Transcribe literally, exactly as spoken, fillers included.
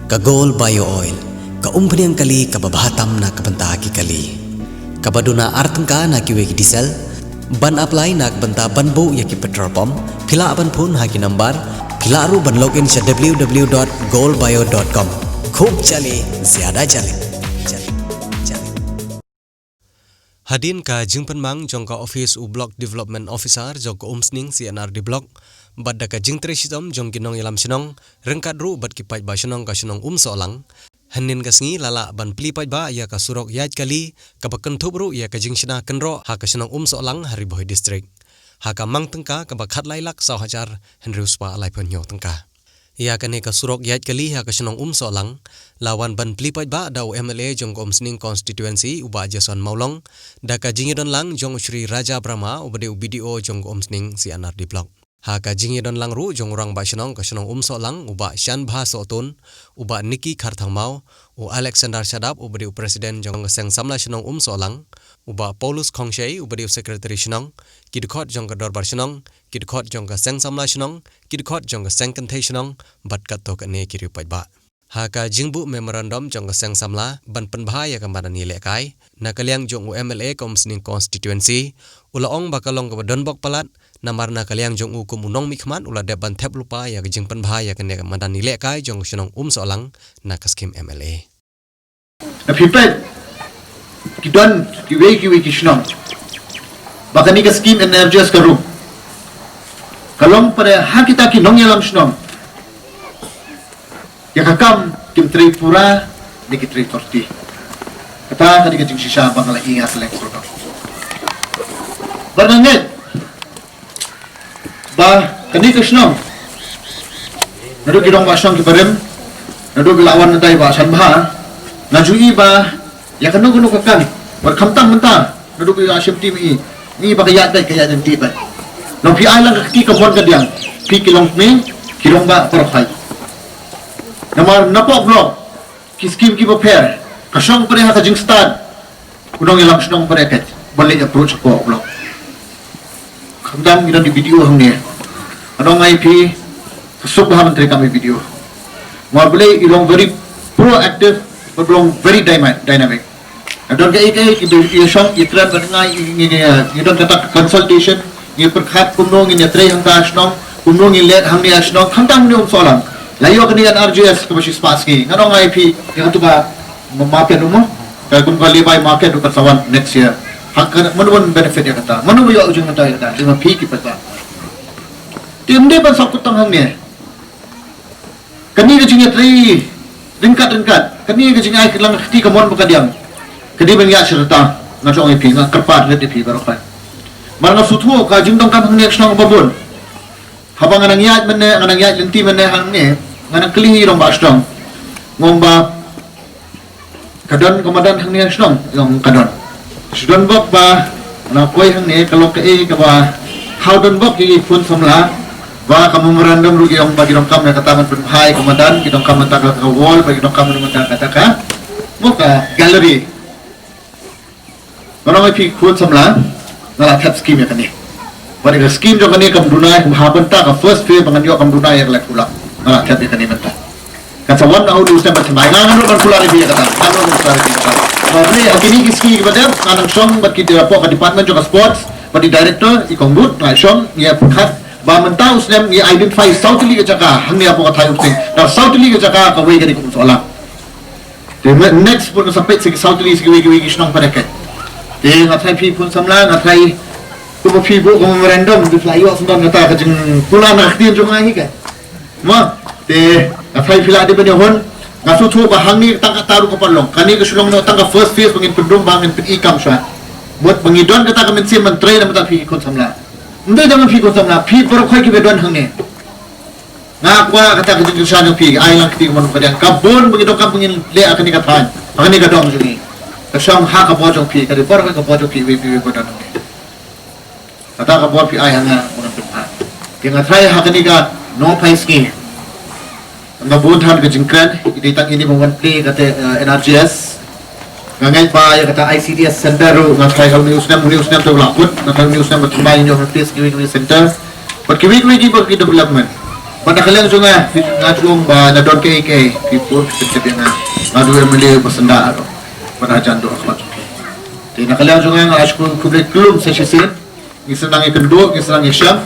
Ka Gold Bio Oil, ka umphniang kali kaba bha tam na ka bynta ki kali. Kaba duna ar tyngka na kiwei ki diesel, ban apply na ka bynta ban buh ïa ki petrol pump, phi lah ban phone ha ki number, phi lah ruh ban log in sha w w w dot gold bio dot com. Khub jali, zyada jali. Jali, jali. Hadien ka jingpynmang jong ka office u Block Development Officer jong ka Umsning C and R D Block, bad da ka jingtrei shitom jong ki nongïalam shnong, ryngkat ruh bad ki paidbah shnong ka shnong Umsohlang, hynnin ka sngi la lah ban plie paidbah ïa ka surok ïaid kali, kaba kynthup ruh ïa ka jingshna kynroh ha ka shnong Umsohlang ha Ri Bhoi District. Ha ka mang tyngka kaba khatlai lak saw hajar hynriew spah laiphew hynñiew tyngka. Ïa kane ka surok ïaid kali ha ka shnong Umsohlang, la wan ban plie paidbah da u M L A jong ka Umsning Constituency u Bah Jason Mawlong, da ka jingïadon lang jong u Shri Raja Brahma uba dei u B D O jong ka Umsning C and R D Block. Ha ka jingïadon lang ruh jong u Rangbah Shnong ka shnong Umsohlang u Bah Shanbha Sohtun, u Bah Nicky Kharthangmaw, u Alexander Shadap uba dei u President jong ka Seng Samla Shnong Umsohlang, u Bah Paulus Khongshei uba dei u Secretary Shnong, ki dkhot jong ka Dorbar Shnong, ki dkhot jong ka Seng Samla Shnong, ki dkhot jong ka Seng Kynthei Shnong, bad katto katne ki riew paidbah. Ha ka jingbuh memorandum jong ka Seng Samla ban pynbha ïa ka madan ïalehkai, na ka liang jong u M L A ka Umsning Constituency, u la ong ba ka long kaba donbok palat, namar na ka liang jong u kum u nongmihkhmat u la dep ban thep lypa ïa ka jingpynbha ïa kane ka madan ïalehkai jong ka shnong Umsohlang na ka skim M L A. Na phi peit, ki don kiwei kiwei ki shnong ba kane ka skim N R G S ka rum, ka long para ha kita ki nongïalam shnong. Ïa ka kam kim trei pura, ne ki trei thirty. Kata ka dei ka jingshisha ba nga la ïa select pura. Ba nga ngeit ba kane ka shnong, naduh ki rangbah shnong ki barim, naduh ki la wan nadai ba shan bha, nga ju i ba ïa kano kano ka kam, ba khamtam mynta naduh ki la shim team i, ni ba ka ïaid bad ka ïaid lynti bad. Nong phi ai lang ka kti ka mon ka diang, phi ki long kmie, ki rangbah baroh hai. Namar na pok block ki skim ki bapher, ka shong pyneh ha ka jingstad u nongïalam shnong pyneh kat ban leh approach ko block. Khamtam ngi don di B D O hangne. Ano ngai phi ka suk bha ban trei kam i B D O. Nga blei i long very proactive, but long very dyma- dynamic. Nga don ka ei ka ei ki ba i shong i kren ban ngai i ngi ngi ngi don kata consultation, ngi pyrkhat kumno ngi ngi trei hangta shnong, kumno ngi leh hangne shnong, khamtam ngi um solang. La ïoh kane N R G S kaba shi spas ngi. Nga nong ai phi ïa katu ka ma- market ruh mo. Ka kum ka Levi market ruh ka sa wan next year. Ha ka mano ban benefit ïa kata. Mano ba ïoh ujung kata ïa kata. Lima phi ki pata. Tim de ban sap kutang hangne. Kane ka jingïatrei ryngkat ryngkat, kane ka jingai ka lang kti ka mon ba ka diang. Ka dei ban ïa syrta, nga jong ïa phi, nga kyrpad rit ïa phi baroh kai. Mar nga suthu ka jingdonkam hangne ka shnong ba bun. Haba nga nang ïaid mynne, nga nang ïaid lynti mynne hangne, nga nang kylli ïa i rangbah shnong. Ngong ba ka don ka madan hangne shnong, ïong ka don. Shu don bok ba na poi hangne ka lok ka e kaba hau don bok ki khun samla ba ka memorandum ruh ïong ba ki donkam na kata ban pynphai ka madan, ki donkam na ka, ka wall, ba ki donkam na kata ka, mo ka gallery. Nga ong ïa phi khun samla, nga la thep skim ïa kane. Bad ka skim jong kane kam duna ïa, kum ha bynta ka first phase ba ngan ïoh kam duna ïa ka lak pula. Nga la thep ïa kane mynta. Kan sa wan na u du stem ba thymmai, nga ngan ruh ban pula ïa phi ïa kata. Nga ngan ruh ban pula ïa phi ïa kata. Bad ni ha kine ki skim ba dep, nga nang shong bad ki dei hapoh ka department jong ka sports, bad i director, i kong Bud, nga shong, ngi ïa pyrkhat ba mynta u snem ngi identify saw tylli ka jaka hangne hapoh ka thaiñ Umsning. Na saw tylli ka jaka kawei ka dei ka Umsohlang. Te ne- next pun sa peit sa ki saw tylli sa kiwei kiwei ki shnong pat ka. Te nga tharai phi pun samla, nga tharai kumba phi buh ka memorandum, phi la ïoh sngewdon kata ka jingpula na ka ktien jong nga hi ka. Mo, te nga tharai phi la dei ban ïoh hun, nga sngewthuh ba hangne tang kata ruh ka pat long. Kane ka shu long noh tang ka first phase ba ngin pyndum ba ngin pyn-i kam shwa. Mut ba ngi don kata ka mynsiem ban trei na bynta phi khun samla. Ym dei tang phi khun samla, phi baroh khoit kiba don hangne. Nga kwah kata ka jingkyrshan jong phi, ai lang kti ka mon ka diang. Ka bun ba ngi donkam ba ngin leh ha kane ka thaiñ, ha kane ka dong jong ngi. Ka shong ha ka bor jong phi, ka dei bor ka bor jong phi, wei phi wei bor dang. Kata ka bor phi ai ha nga, mon phi ha. Te nga tharai ha kane ka nongphai sngi. Nga bun than ka jingkren, i dei tang ini ba wan plie kata, eh, N R G S. Nga ngeit ba ïa kata I C D S center ruh, nga tharai ha une u snem, une u snem te u la kut, nga tharai une u snem ba thymmai ngin ïoh plie kiwei kiwei center. Bad kiwei kiwei kiba ki development. Bad na ka liang jong nga, nga ju ong ba na don kaei kaei phi pur phi tip ïa nga. Nga dei u M L A ba syndah ruh, ba hajan dei ha khmat jong phi. Te na ka liang jong nga, nga ai sha phi khublei kylluid sa shisien. Ngi sdang ïakynduh, ngi sdang ïashem.